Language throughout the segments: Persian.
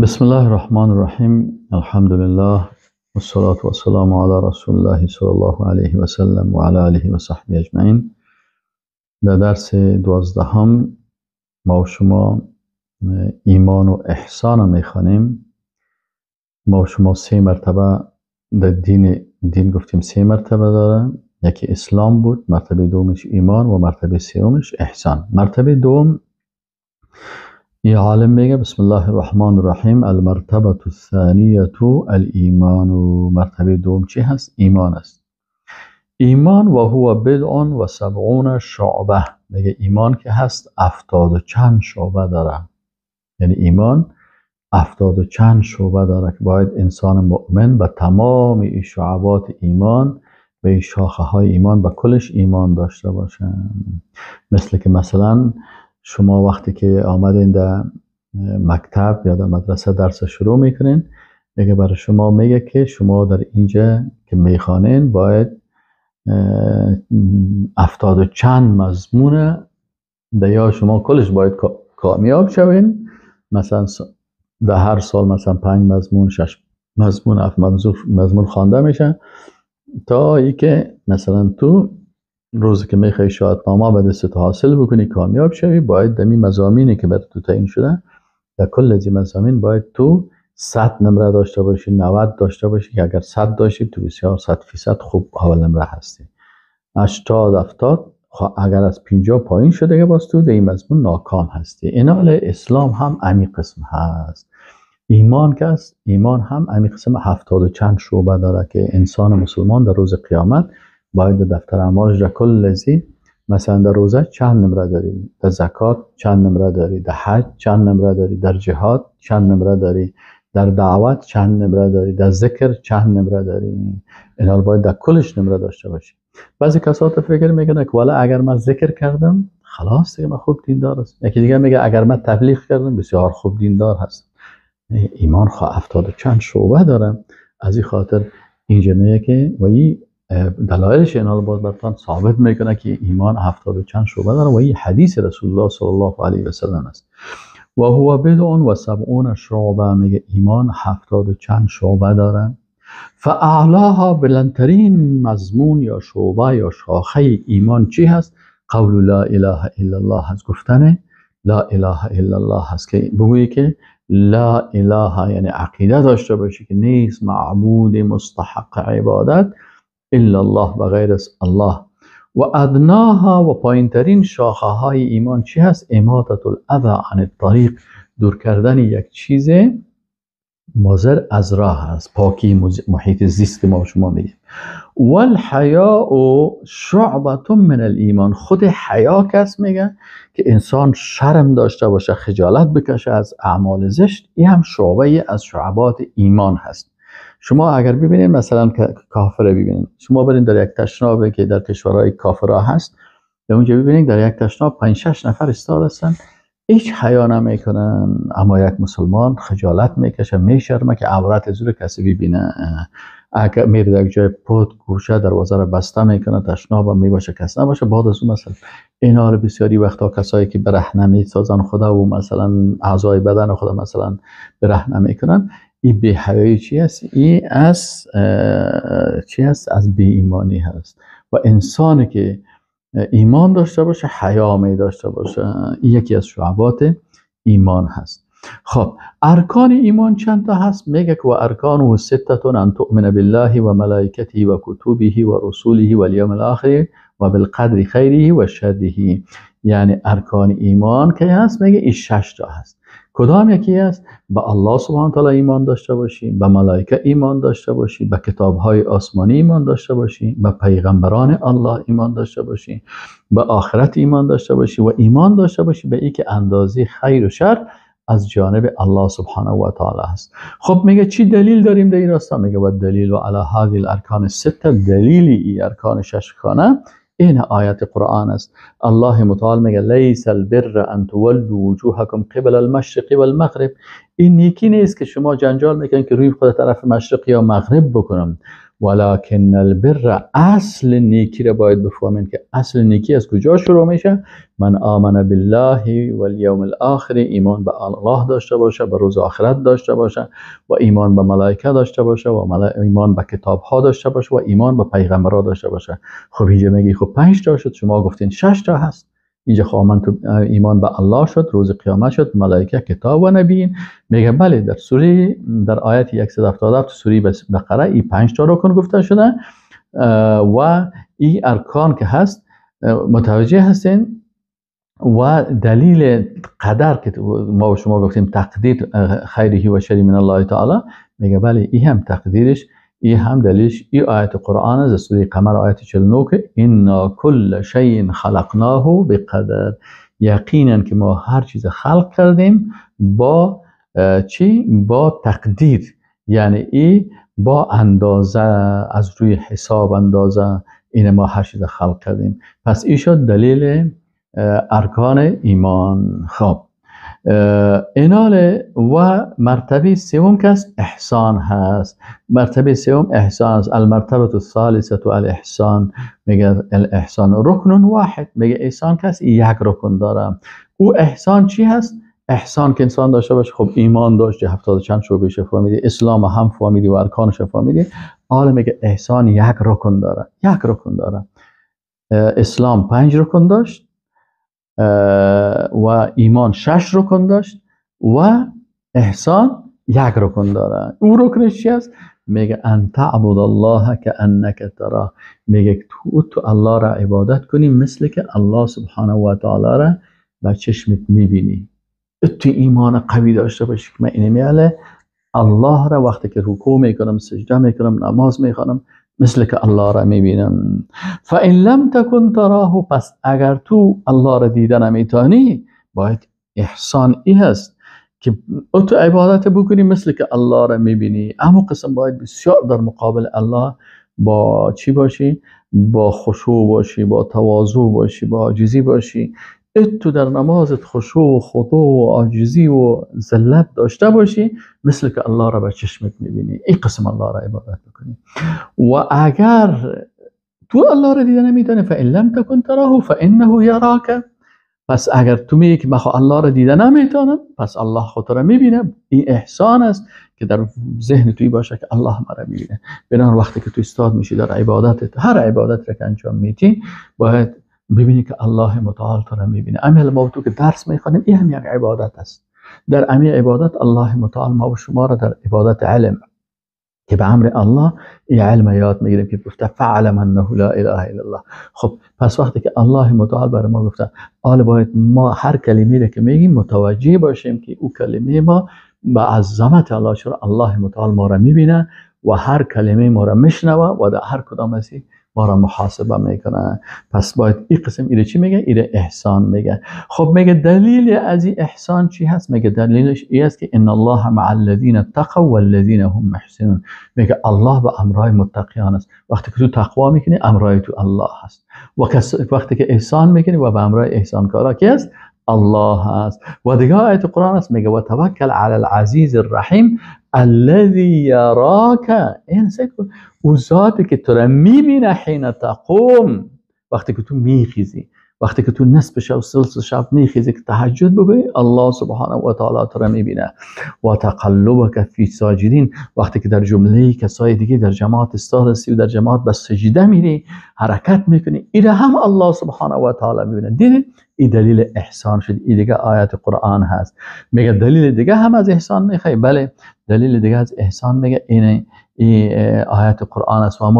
بسم الله الرحمن الرحیم. الحمدلله والصلاة والسلام علی رسول الله صلی الله علیه و سلم و علی آله و صحبه اجمعین. در درس 12 ما و شما ایمان و احسان میخوانیم. ما و شما سه مرتبه در دین گفتیم سه مرتبه داره. یکی اسلام بود، مرتبه دومش ایمان و مرتبه سومش احسان. مرتبه دوم یه عالم میگه بسم الله الرحمن الرحیم المرتبه الثانیه الایمان. مرتبه دوم چی هست؟ ایمان است. ایمان و هو بضع و سبعون شعبه. میگه ایمان که هست 70 و چند شعبه داره. یعنی ایمان 70 و چند شعبه داره که باید انسان مؤمن به تمام این شعبات ایمان، به این شاخه های ایمان، به کلش ایمان داشته باشه. مثل که مثلا شما وقتی که آمدین در مکتب یا در مدرسه درس شروع میکنین، دیگه برای شما میگه که شما در اینجا که میخوانین باید 70 و چند مضمون در یا شما کلش باید کامیاب شوین. مثلا در هر سال مثلا 5 مضمون، 6 مضمون، 7 مضمون خوانده میشه تا ای که مثلا تو روزی که میخوای شهادتنامه به دست حاصل بکنی کامیاب شوی، باید دمی مضامینی که بر تو تعیین شده در کل از این مضامین باید تو 100 نمره داشته باشی، 90 داشته باشی که اگر 100 داشتی تو بسیار 100% خوب اول نمره هستی. 80 70 اگر از 50 پایین شده که باز تو در این مضمون ناکام هستی. اینال اسلام هم امی قسم هست. ایمان که است، ایمان هم امی قسم 70 و چند شعبه داره که انسان مسلمان در روز قیامت باید دفتر اعمالش در کل لذی، مثلا در روزه چند نمره داری، در زکات چند نمره داری، در حج چند نمره داری، در جهاد چند نمره داری، در دعوت چند نمره داری، در ذکر چند نمره داری. اینا باید در کلش نمره داشته باشی. بعضی کسات فکر میکنه که والا اگر من ذکر کردم خلاص دیگه من خوب دیندار هستم. یکی دیگه میگه اگر من تبلیغ کردم بسیار خوب دیندار هستم. ایمان خواه 70 و چند شعبه داره. از این خاطر اینجا میگه که و این دلایلش اینا رو باز براتون ثابت میکنه که ایمان 70 و چند شعبه داره و این حدیث رسول الله صلی الله علیه و سلم است. و هو بضع و سبعون شعبه. میگه ایمان 70 و چند شعبه داره. فاعلاها، بلندترین مضمون یا شعبه یا شاخه ایمان چی هست؟ قول لا اله الا الله هست. گفتن لا اله الا الله هست که بگویی که لا اله، یعنی عقیده داشته باشی که نیست معبود مستحق عبادت الا الله و غیر از الله. و ادناها، و پایینترین شاخه های ایمان چی هست؟ اماطة الاذی عن الطریق، دور کردن یک چیز مضر از راه هست، پاکی محیط زیست که ما شما میگیم. والحیاء شعبة من الایمان. خود حیا کس میگه که انسان شرم داشته باشه، خجالت بکشه از اعمال زشت، این هم شعبه از شعبات ایمان هست. شما اگر ببینید مثلا کافر ببینید، شما برین در یک تشناب که در کشورهای کافرها هست، در اونجا ببینید در یک تشناب 5-6 نفر ایستاده هستن، هیچ حیا نمیکنن، اما یک مسلمان خجالت میکشه، میشرمه که عورت زور کسی ببینه. اگر میره در یک جای پت گوشه دروازه رو بسته میکنه، تشناب هم میباشه کس نباشه. بعد از اون مثلا اینا رو بسیاری وقتا کسایی که برهنه میسازن خدا و مثلا اعضای بدن خدا مثلا برهنه میکنن، این بی حیایی چی است؟ این از چی است؟ از بی ایمانی هست. و انسانی که ایمان داشته باشه حیا می داشته باشه، این یکی از شعبات ایمان هست. خب ارکان ایمان چند تا هست؟ میگه که و ارکانه سته ان تؤمن بالله و ملائکته و کتبه و رسوله و الیوم الاخر و بالقدر خیره و شره. یعنی ارکان ایمان که هست میگه این 6 تا هست. کدام یکی است؟ به الله سبحانه تعالی ایمان داشته باشی، به ملائکه ایمان داشته باشی، به کتاب‌های آسمانی ایمان داشته باشی، به پیغمبران الله ایمان داشته باشی، به آخرت ایمان داشته باشی و ایمان داشته باشی به اینکه اندازه خیر و شر از جانب الله سبحانه و تعالی است. خب میگه چی دلیل داریم در این راستا؟ میگه و دلیل و علی هذه الارکان السته، دلیل این ارکان ششگانه این آیت قرآن است. الله متعال میگه لیس البر ان تولوا وجوهکم قبل المشرق والمغرب. این نیکی نیست که شما جنجال میکنین که روی خود طرف مشرق یا مغرب بکنم. ولکن البر، اصل نیکی را باید بفهمین که اصل نیکی از کجا شروع میشه؟ من آمن بالله والیوم الاخر، ایمان به الله داشته باشه، به روز آخرت داشته باشه، و ایمان به ملائکه داشته باشه، و ایمان به کتاب ها داشته باشه، و ایمان به پیغمبرها داشته باشه. خب اینجا میگی خب 5 تا شد، شما گفتین 6 تا هست. اینجا خب من تو ایمان به الله شد، روز قیامت شد، ملائکه، کتاب و نبیین. میگه بله، در سوره، در آیت 177 سوره بقره این 5 تا رکن گفته شده و این ارکان که هست متوجه هستین. و دلیل قدر که ما و شما گفتیم تقدیر خیره و شری من الله تعالی، میگه بله این هم تقدیرش، این هم دلیلش این آیت قرآن از سوره قمر آیت 49 که انا کل شیء خلقناه بقدر، یقینا که ما هر چیز خلق کردیم با چی؟ با تقدیر، یعنی ای با اندازه، از روی حساب اندازه این ما هر چیز خلق کردیم. پس این شد دلیل ارکان ایمان. خب اینال و مرتبه سوم که است احسان هست. مرتبه سوم احسان است. المرتبه الثالثه الاحسان. میگه الاحسان رکن واحد، میگه احسان که است یک رکن داره. او احسان چی هست؟ احسان که انسان داشته باشه، خب ایمان داشتی، 70 چند شعبه فهمیدی، اسلام هم فهمیدی و ارکانش فهمیدی. حالا میگه احسان یک رکن داره، یک رکن داره. اسلام 5 رکن داشت و ایمان 6 رکن داشت و احسان 1 رکن داره. او رکنش چی است؟ میگه ان تعبد الله کانک تراه. میگه تو الله را عبادت کنی مثل که الله سبحانه و تعالی را با چشمت میبینی. تو ایمان قوی داشته باشی که من اینه میاله الله را وقتی که رکوع میکنم، سجده میکنم، نماز میخوانم، مثل که الله را میبینم. فان لم تکن تراه، پس اگر تو الله را دیده نمیتونی، باید احسان ای هست که تو عبادت بکنی مثل که الله را میبینی. اما قسم باید بسیار در مقابل الله با چی باشی؟ با خشوع باشی، با تواضع باشی، با عاجزی باشی. تو در نمازت خشوع و خضوع و عاجزی و ذلت داشته باشی مثل که الله را به چشمت میبینی. این قسم الله را عبادت بکنی. و اگر تو الله را دیده نمیتونی، فان لم تکن تراه فانه یراک، پس اگر تو میگی که من الله را دیده نمیتونم، پس الله خود را میبینه. این احسان است که در ذهن توی باشه که الله مرا میبینه. بنابراین وقتی که تو استاد میشی در عبادتت، هر عبادت را که انجام میدی، باید ببینی که الله متعال تو را میبینه. امی ما تو که درس میخوانیم، این هم یک عبادت است. در امی عبادت الله متعال ما و شما را در عبادت علم که به امر الله این علم یاد میگیریم که گفته فعلم انه لا اله الا الله. خب پس وقتی که الله متعال برای ما گفته، حالا باید ما هر کلمه را که میگیم متوجه باشیم که او کلمه ما به عظمت الله، چرا الله متعال ما را میبینه و هر کلمه ما را میشنوه و در هر کدام از ما را محاسبه میکنه. پس باید این قسم ایره چی میگه؟ ایره احسان میگه. خب میگه دلیل از این احسان چی هست؟ میگه دلیلش این است که ان الله مع الذین اتقوا والذین هم محسنون. میگه الله به امرای متقیان است. وقتی که تو تقوا میکنی امرای تو الله هست، و وقتی که احسان میکنی و به امرای احسانکارا کی است؟ الله هست. و دیگه آیت قرآن است میگه و توکل علی العزیز الرحیم الذی یراک. این سکو او ذاتی که تو را میبینه حین تقوم، وقتی که تو میخیزی، وقتی که تو نصف شب ثلث شب میخیزی که تهجد بگویی، الله سبحانه و تعالی تو را میبینه. و تقلبک فی ساجدین، وقتی که در جمله کسای دیگه در جماعت استاد هستی و در جماعت به سجده میری، حرکت میکنی، این هم الله سبحانه و تعالی میبینه. دیدی؟ این دلیل احسان شد. این دیگه آیت قرآن هست. میگه دلیل دیگه هم از احسان میخوای؟ بله، دلیل دیگه از احسان میگه این آیت قرآن است. و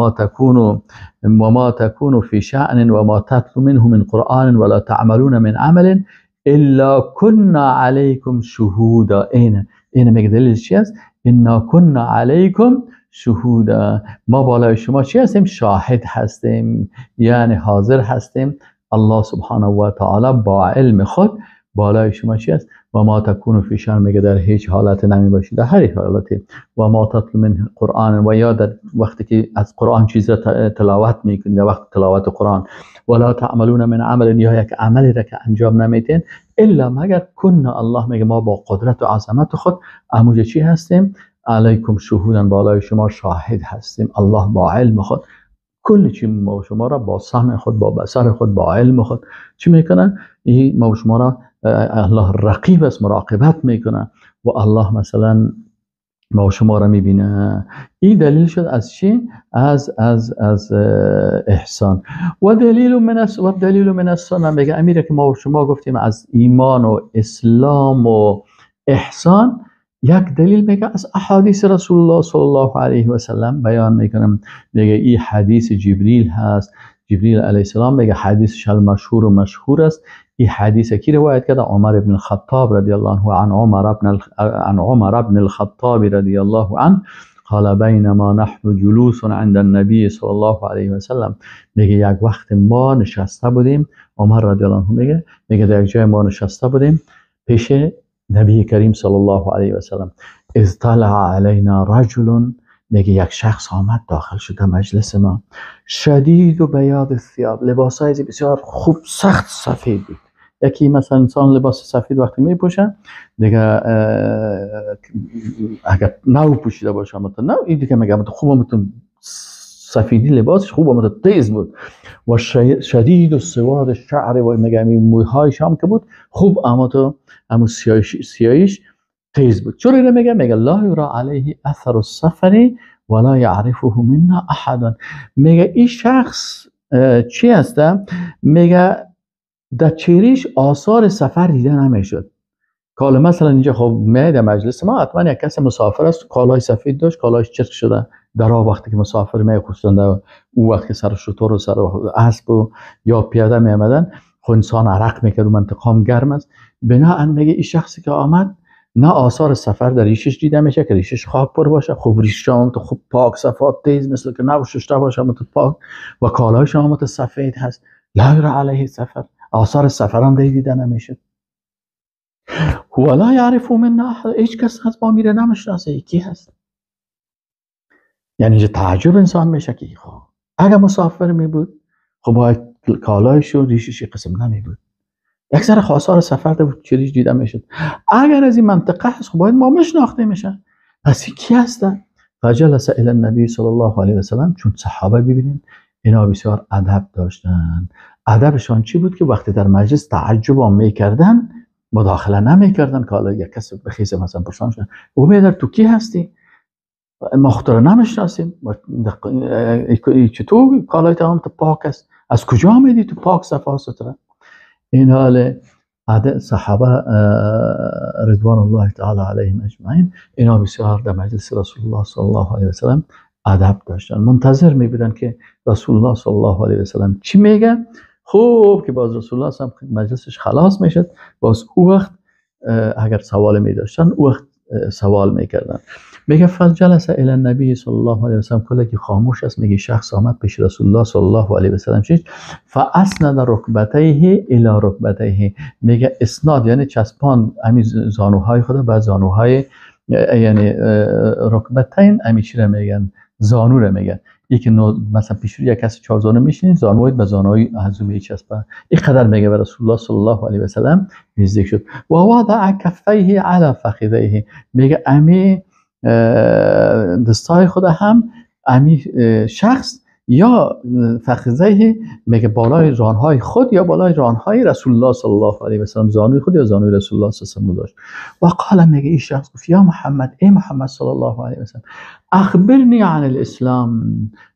ما تکون فی شأن و ما تتلو منه من قرآن ولا تعملون من عمل الا كنا علیکم شهودا. این میگه دلیل چی است؟ انا كنا علیکم شهودا. ما بالای شما چی هستیم؟ شاهد هستیم، یعنی حاضر هستیم. الله سبحانه و تعالی با علم خود بالای شما چی است؟ و ما تکون فی شأن، میگه در هیچ حالت نمی باشید، در هر حالتی. و ما تتلو من قرآن، و یا در وقتی که از قرآن چیز را تلاوت میکنید، در وقت تلاوت قرآن. ولا تعملون من عمل، یا یک عملی را که انجام نمیتین، الا مگر کنا الله، میگه ما با قدرت و عظمت خود اموجه چی هستیم؟ علیکم شهودن، بالای شما شاهد هستیم. الله با علم خود کل چی ما و شما را با سمع خود، با بصر خود، با علم خود چی میکنه؟ این ما و شما را الله رقیب است، مراقبت میکنه و الله مثلا ما و شما را میبینه. این دلیل شد از چی؟ از از از احسان. و دلیل من و دلیل من السنه، میگه امیره که ما و شما گفتیم از ایمان و اسلام و احسان، یک دلیل میگه از احادیث رسول الله صلی الله علیه و سلم بیان میکنم. میگه این حدیث جبریل هست، جبریل علیه السلام میگه حدیثش المشهور و مشهور است. این حدیث کی روایت کرده؟ عمر بن الخطاب رضی الله عنه، عن عمر بن الخطاب رضی الله عنه قال بینما نحن جلوس عند النبی صلی الله علیه و سلم. میگه یک وقت ما نشسته بودیم، عمر رضی الله عنه میگه در یک جای ما نشسته بودیم پیش نبی کریم صلی الله علیه و سلم. اذ طلع علینا رجل، میگه یک شخص آمد داخل شد مجلس ما، شدید و بیاض الثياب، لباسای بسیار خوب سخت سفید بود. یکی مثلا انسان لباس سفید وقتی میپوشه دیگه اگر نو پوشیده باشه مثلا نو، این دیگه میگه خوب مثلا سفیدی لباسش خوب مثلا تیز بود و شدید و سواد شعر و میگه موهایش هم که بود خوب اما تو اما سیایش تیز بود. چرا اینو میگه؟ میگه لا یرا علیه اثر السفر ولا یعرفه منا احد. میگه این شخص چی هسته؟ میگه در چهرهش آثار سفر دیده نمیشد. کالا مثلا اینجا خب میاد مجلس ما حتما یک کس مسافر است، کالای سفید داشت، کالایش چرک شده در وقتی که مسافر می خصوصا در او وقت که سر شتر و سر اسب و یا پیاده می آمدن، خب انسان عرق میکرد و منطقه گرم است. بناهن میگه این شخصی که آمد نه آثار سفر در ریشش دیده میشه که ریشش خاک پر باشه، خب ریشش هم تو خوب پاک صفات تیز مثل که نو ششته باشه هم تو پاک و کالایش هم تو سفید هست، لا یرا علیه سفر، آثار سفر هم دیده نمیشه. ولا یعرف منا احد، هیچ کس از ما میره نمیشناسه یکی هست. یعنی اینجا تعجب انسان میشه که خب اگه مسافر می بود خب باید کالایش و ریشش قسم نمی بود، یک ذره آثار سفر ده بود چریش دیده میشد. اگر از این منطقه هست خب باید ما مشناخته میشن، پس کی هستن؟ فجلس الی النبی صلی الله علیه و سلم. چون صحابه ببینین اینا بسیار ادب داشتن. ادبشان چی بود؟ که وقتی در مجلس تعجب هم میکردن مداخله نمیکردن که حالا یک کس بخیزه مثلا پرسان شدن او میدر تو کی هستی؟ ما خود را نمیشناسیم، چطور کالای تمام تو پاک است، از کجا آمدی تو پاک صفا ستره؟ این حال صحابه رضوان الله تعالی علیهم اجمعین اینا بسیار در مجلس رسول الله صلی الله علیه و سلم ادب داشتن، منتظر می بودن که رسول الله صلی الله علیه و سلم چی میگه. خوب که باز رسول الله صلی مجلسش خلاص میشد، باز او وقت اگر سوال می داشتن او وقت سوال میکردن. میگه فجلس الی النبی صلی الله علیه و سلم، کلی که خاموش است، میگه شخص آمد پیش رسول الله صلی الله علیه و سلم شد، فاسند رکبتیه الی رکبتیه، میگه اسناد یعنی چسبان امی زانوهای خود به زانوهای، یعنی رکبتین امی چی را میگن؟ زانو را میگن. یکی مثلا پیش روی یک کسی چهار زانو میشینی، زانوی به زانوی هزومه چسبه. این قدر میگه به رسول الله صلی الله علیه و سلم نزدیک شد. و وضع کفیه علی فخذیه، میگه امی دستای خود هم امی شخص یا فخذیه، میگه بالای رانهای خود یا بالای رانهای رسول الله صلی الله علیه و سلم، زانوی خود یا زانوی رسول الله صلی الله علیه و سلم گذاشت. و قال، میگه این شخص گفت یا محمد، ای محمد صلی الله علیه و سلم، اخبرنی عن الاسلام،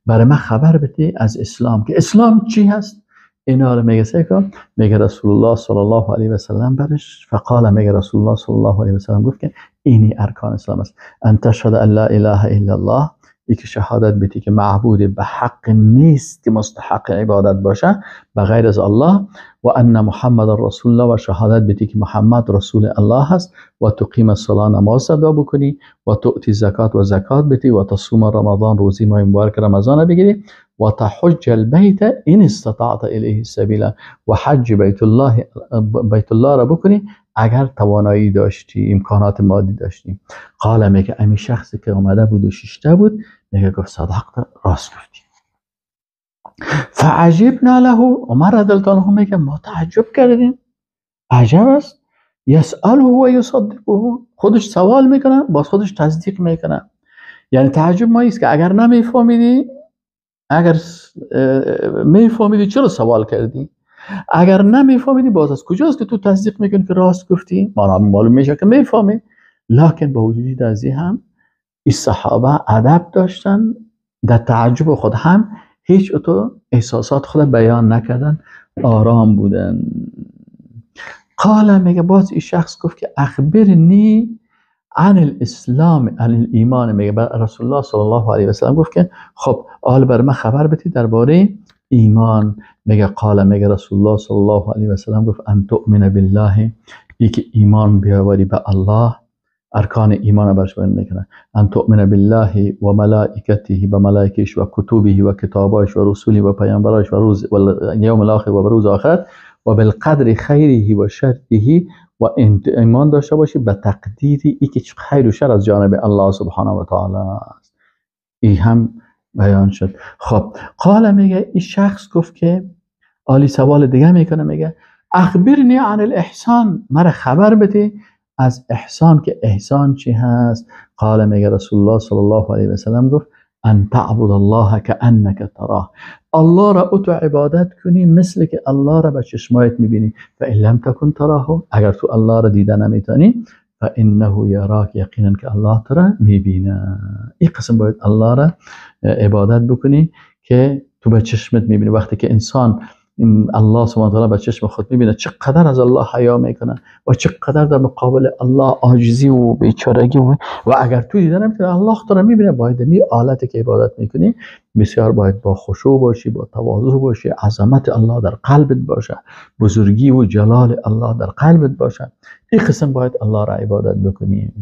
برای من خبر بده از اسلام که اسلام چی هست. اینا رو میگه سیکا، میگه رسول الله صلی الله علیه و سلم برش فقال، میگه رسول الله صلی الله علیه و سلم گفت که اینی ارکان اسلام است، ان تشهد ان لا اله الا الله، یکی شهادت بدی که معبود به حق نیست که مستحق عبادت باشه به غیر از الله، و ان محمد رسول الله، و شهادت بدی که محمد رسول الله هست، و تقیم الصلاه، نماز ادا بکنی، و تؤتی زکات، و زکات بدی، و تصوم رمضان، روزی ماه مبارک رمضان بگیری، و تحج البیت ان استطعت الیه سبیلا، و حج بیت الله، بیت الله را بکنی اگر توانایی داشتی، امکانات مادی داشتی. قال، میگه امی شخصی که اومده بود و ششته بود، میگه گفت صدقت، راست گفتی. فعجبنا له، عمر رضی الله عنه میگه ما تعجب کردیم، عجب است. یسأله و یصدقه، خودش سوال میکنه باز خودش تصدیق میکنه. یعنی تعجب ما است که اگر نمیفهمیدی، اگر میفهمیدی چرا سوال کردی؟ اگر نمیفهمیدی باز از کجاست که تو تصدیق میکنی که راست گفتی؟ معلوم میشه که میفهمی. لکن با وجود از این هم این صحابه ادب داشتن، در تعجب خود هم هیچ اتو احساسات خود بیان نکردن، آرام بودن. قال میگه باز این شخص گفت که اخبرنی عن الاسلام عن الایمان. میگه رسول الله صلی الله علیه و سلم گفت که خب حال بر من خبر بدی درباره ایمان. میگه قال، میگه رسول الله صلی الله علیه و سلم گفت ان تؤمن بالله، یکی ایمان بیاوری به الله، ارکان ایمان برش بیان میکنه، ان تؤمن بالله و ملائکته، به ملائکش و کتبه و کتاباش و رسوله و پیامبراش و روز و یوم الاخر و روز آخرت و بالقدر خیره و شره، و ایمان داشته باشی به تقدیر ای که خیر و شر از جانب الله سبحانه و تعالی است. ای هم بیان شد. خب قال میگه این شخص گفت که عالی سوال دیگه میکنه، میگه اخبرنی عن الاحسان، مرا خبر بده از احسان که احسان چی هست. قال میگه رسول الله صلی الله علیه و سلم گفت ان تعبد الله كأنك تراه، الله را او تو عبادت کنی مثل که الله را به چشمایت میبینی. فإن لم تكن تراه، اگر تو الله را دیده نمیتونی، فإنه یراک، یقینا که الله تو را میبینه. این قسم باید الله را عبادت بکنی که تو به چشمت میبینی. وقتی که انسان الله سبحانه و تعالی به چشم خود میبینه چقدر از الله حیا میکنه و چقدر در مقابل الله عاجزی و بیچارگی و اگر تو دیده نمیتونی الله تو را میبینه. باید می آلتی که عبادت میکنی بسیار باید با خشوع باشی، با تواضع باشی، عظمت الله در قلبت باشه، بزرگی و جلال الله در قلبت باشه. این قسم باید الله را عبادت بکنی.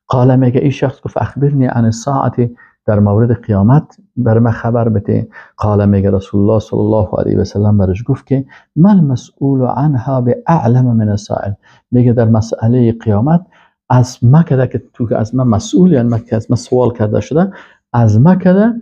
قال میگه این شخص گفت اخبرنی عن الساعه، در مورد قیامت بر من خبر بده. قال میگه رسول الله صلی الله علیه و سلم برش گفت که من مسئول عنها باعلم من السائل. میگه در مسئله قیامت از ما کده که تو از من مسئول، یعنی من که از من سوال کرده شده، از ما کده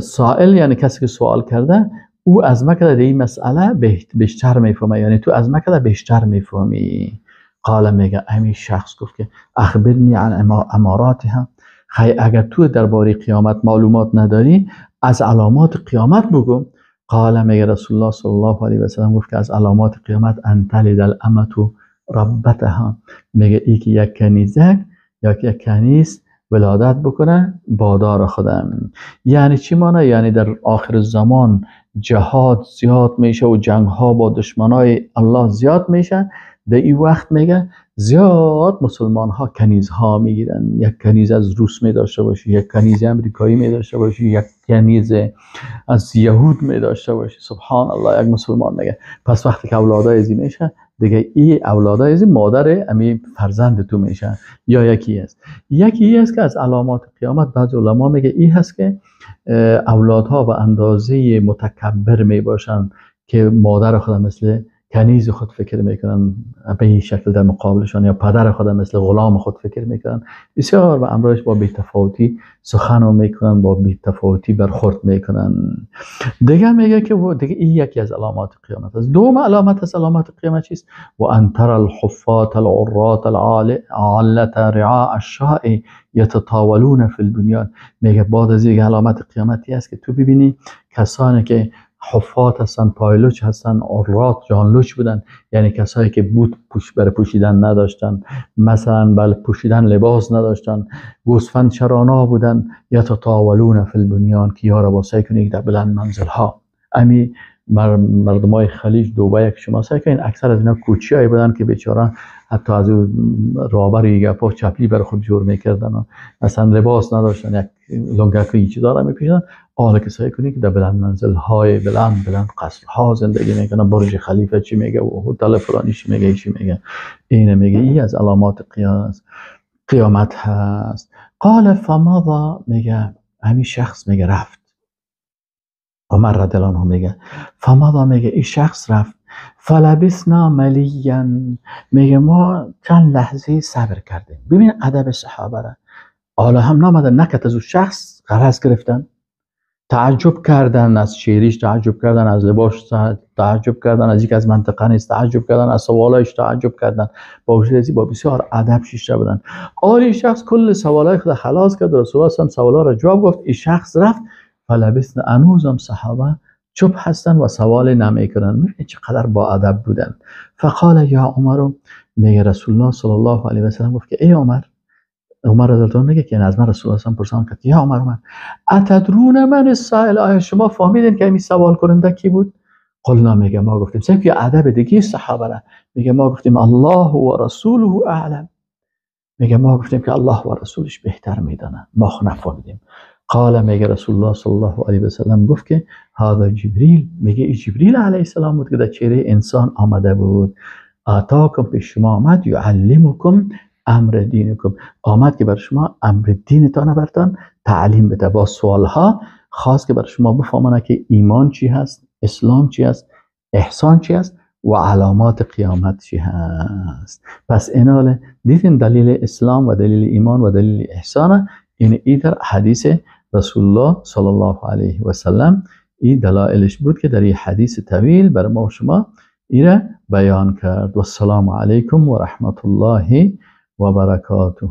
سائل یعنی کسی که سوال کرده او از ما کده این مسئله بیشتر میفهمه، یعنی تو از ما کده بیشتر میفهمی. قال میگه همین شخص گفت که اخبرنی عن اماراتها، خی اگر تو درباره قیامت معلومات نداری از علامات قیامت بگو. قال میگه رسول الله صلی الله علیه و سلم گفت که از علامات قیامت ان تلد الامة ربتها، میگه ای که یک کنیزک یا یک کنیز ولادت بکنه بادار خودم. یعنی چی معنی؟ یعنی در آخر زمان جهاد زیاد میشه و جنگ ها با دشمنای الله زیاد میشه. در این وقت میگه زیاد مسلمان ها کنیز ها میگیرن، یک کنیز از روس می داشته باشی، یک کنیز امریکایی می داشته باشی، یک کنیز از یهود می داشته باشی. سبحان الله، یک مسلمان میگه. پس وقتی که اولادای ازی میشه دیگه این اولادای ازی مادر امی فرزند تو میشه. یا یکی است، یکی است که از علامات قیامت بعض علما میگه این هست که اولادها به اندازه متکبر می باشن که مادر خود مثل کنیز خود فکر میکنن به این شکل در مقابلشان، یا پدر خود مثل غلام خود فکر میکنن. بسیار به امرایش با بی‌تفاوتی سخن میکنن، با بی‌تفاوتی برخورد میکنن. دیگه میگه که دیگه این یکی از علامات قیامت است. دوم علامت از علامات قیامت چیست؟ و ان تر الحفاة العراة العالة رعاء الشاء یتطاولون فی البنیان. میگه بعد از یک علامت قیامتی است که تو ببینی کسانی که حفات هستن، پایلوچ هستن، عرات جانلوچ بودن، یعنی کسایی که بوت برای پوشیدن نداشتن، مثلا بل پوشیدن لباس نداشتن، گوسفند چرانا بودن، یتطاولون فی البنیان، که یارا با سعی کنید در بلند منزل ها. امی مردمای خلیج دبی که شما سعی کنید اکثر از اینا کوچیایی بودن که بیچاره حتی از رابر گپا چپلی برای خود جور میکردن و مثلا لباس نداشتن، یک لنگک چیزا را میپوشیدن. حالا که سعی کنید که در بلند منزل های بلند بلند قصر ها زندگی میکنن، برج خلیفه چی میگه و هتل فلانی چی میگه چی میگه، اینه میگه این از علامات قیامت هست. قال فمضى، میگه همین شخص میگه رفت. عمر رضی الله عنه میگه فمضى، میگه این شخص رفت. فلبثنا ملیا، میگه ما چند لحظه صبر کردیم. ببین ادب صحابه را، حالا هم نامدن نکت از اون شخص غرض گرفتن، تعجب کردن از شعریش، تعجب کردن از لباس، تعجب کردن از یک از منطقه نیست، تعجب کردن از سوالایش، تعجب کردن. با وجود از با بسیار ادب شیشته بودن. آری شخص کل سوالای خود خلاص کرد، رسول الله هم سوالا را جواب گفت. این شخص رفت، فلبثنا، هنوزم صحابه چپ هستن و سوال نمیکنن. میبینید چقدر با ادب بودن. فقال یا عمر، میگه رسول الله صلی الله علیه و سلم گفت که ای عمر، عمر رضی الله عنه میگه که از من رسول الله پرسان کرد یا عمر، عمر اتدرون من السائل، آیا شما فهمیدین که این سوال کننده کی بود؟ قلنا، میگه ما گفتیم، سه که ادب دیگه صحابه را، میگه ما گفتیم الله و رسوله اعلم، میگه ما گفتیم که الله و رسولش بهتر میدانه، ما خو نفهمیدیم. قال، میگه رسول الله صلی الله علیه و سلم گفت که هذا جبریل، میگه ای جبریل علیه السلام بود که در چهره انسان آمده بود. اتاکم، پیش شما آمد، یعلمکم امر دینکم، آمد که بر شما امر دینتان برتان تعلیم بده. با سوالها خواست که بر شما بفهمانه که ایمان چی هست، اسلام چی هست، احسان چی هست و علامات قیامت چی هست. پس ایناله دیدین دلیل اسلام و دلیل ایمان و دلیل احسان، این ای در حدیث رسول الله صلی الله علیه و سلم این دلایلش بود که در این حدیث طویل بر ما و شما ایره بیان کرد. و السلام علیکم و رحمت الله و برکاته.